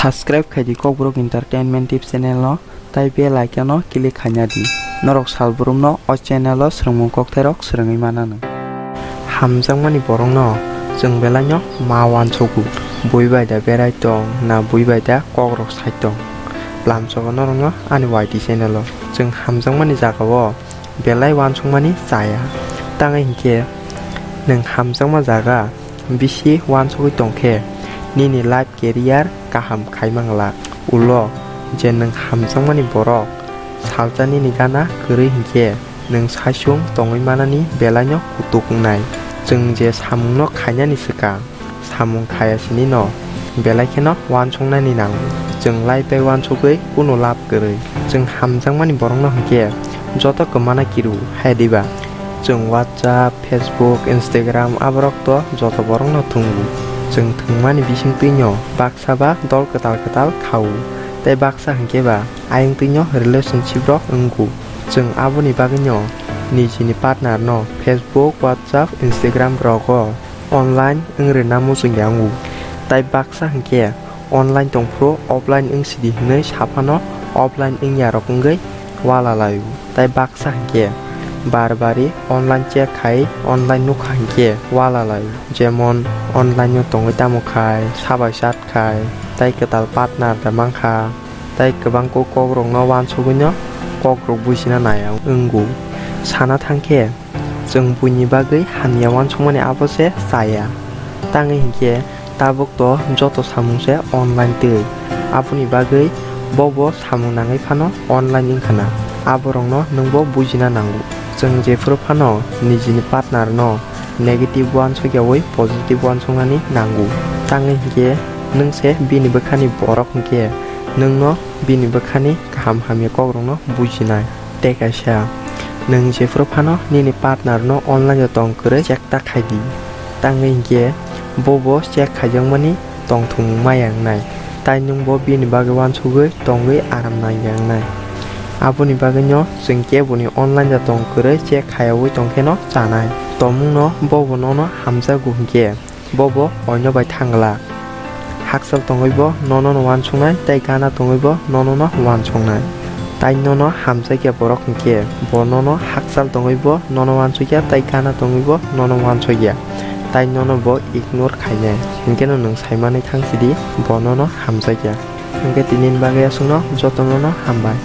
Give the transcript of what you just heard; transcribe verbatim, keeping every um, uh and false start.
Subscribe khai di Kokborok Entertainment Tip channel no, tai bell icon no click khaina di. Norok salbrum no o channel o swrwngmung kokthairok swrwngwi mananw. Hamjakmani borokno chwng belaino ma uansugo, bui bai da berai tong na bui bai da kokrok sai tong. Bwlamsogo norokno ani Y T channel o. Chwng hamjakmani jagao belai uansukmani chaya. Tangwi hinkhe nwng hamjakma jaga bisi uansugwi tongkhe nini life career kaham khaimang la. Ulo je nwng hamjakmani borok salsa nini gana kwrwi hinkhe nwng saichung tongwi manani belaino kutuk wngnai. Chwng je samungno khainani swkang, samung khaya sinino belai kheno uansuknani nango. Chwng life bai uansugwi kunu lab kwrwi. Chwng hamjakmani borokno hinkhe joto kwmana kiru, hai diba? Chwng WhatsApp, Facebook, Instagram aborok to joto borokno thwngo. Chwng thwngmani bisingtwino baksa ba dol kwtal kwtal khao, tei baksa hinkhe ba ayungtwino relationship rok wngo. Chwng aboni bagwino nijini partner no Facebook, WhatsApp, Instagram rogo online wng rwna muchung ya wngo. Tai baksa hinkhe online tongphuru offline wng sidi hinwi saphano offline wng yarok wngwi wala laio. Tai baksa hinkhe bar bari online check khai online nukha hinkhe wala laio. Jemon online o tongwi tamo khai, sabai chat khai, tai kwtal partner da mankha. Tai kwbang kok kokrokno uansugwino kokrok bujina naya wngo. Sana thangkhe, chwng buini bagwi hamya uansukmani abo se chaya. Tangwi hinkhe tabuk to joto samung se online twi. Aboni bagwi bobo samung nangwi phano online wngkhana. Aborokno nwngbo bujina nango. Chwng jephuru phano nijini partner no negative uansukyaui positive uansuknani nango. Tangwi hinkhe nwng se bini bwkhani borok hinkhe nwngno bini bwkhani kaham hamya kokrokno bujinai. Tei kaisa, nwng jephuru phano nini partner no online o tong kwrwi check ta khai di. Tangwi hinkhe bobo check khaijakmani tongthung maya wngnai, tai nwngbo bini bagwi uansugwi tongwi aram nangya wngnai. Aboni bagwino chwng keboni online da tong kwrwi check khayaui tongkheno chanai. Tomungno bobo nono hamjakgo hinkhe bobo oino bai thangla. Hakchal tongwibo nono no uansuknai tei gana tongwibo nono no uansuknai. Tai nono hamjakya borok hinkhe bo nono hakchal tongwibo nono uansukya tei gana tongwibo nono uansukya. Tai nono bo ignore khainai. Hinkhe no nwng saimanwi thangsidi bo nono hamjakya. Hinkhe tinini bagwi aswkno jotono no hambai.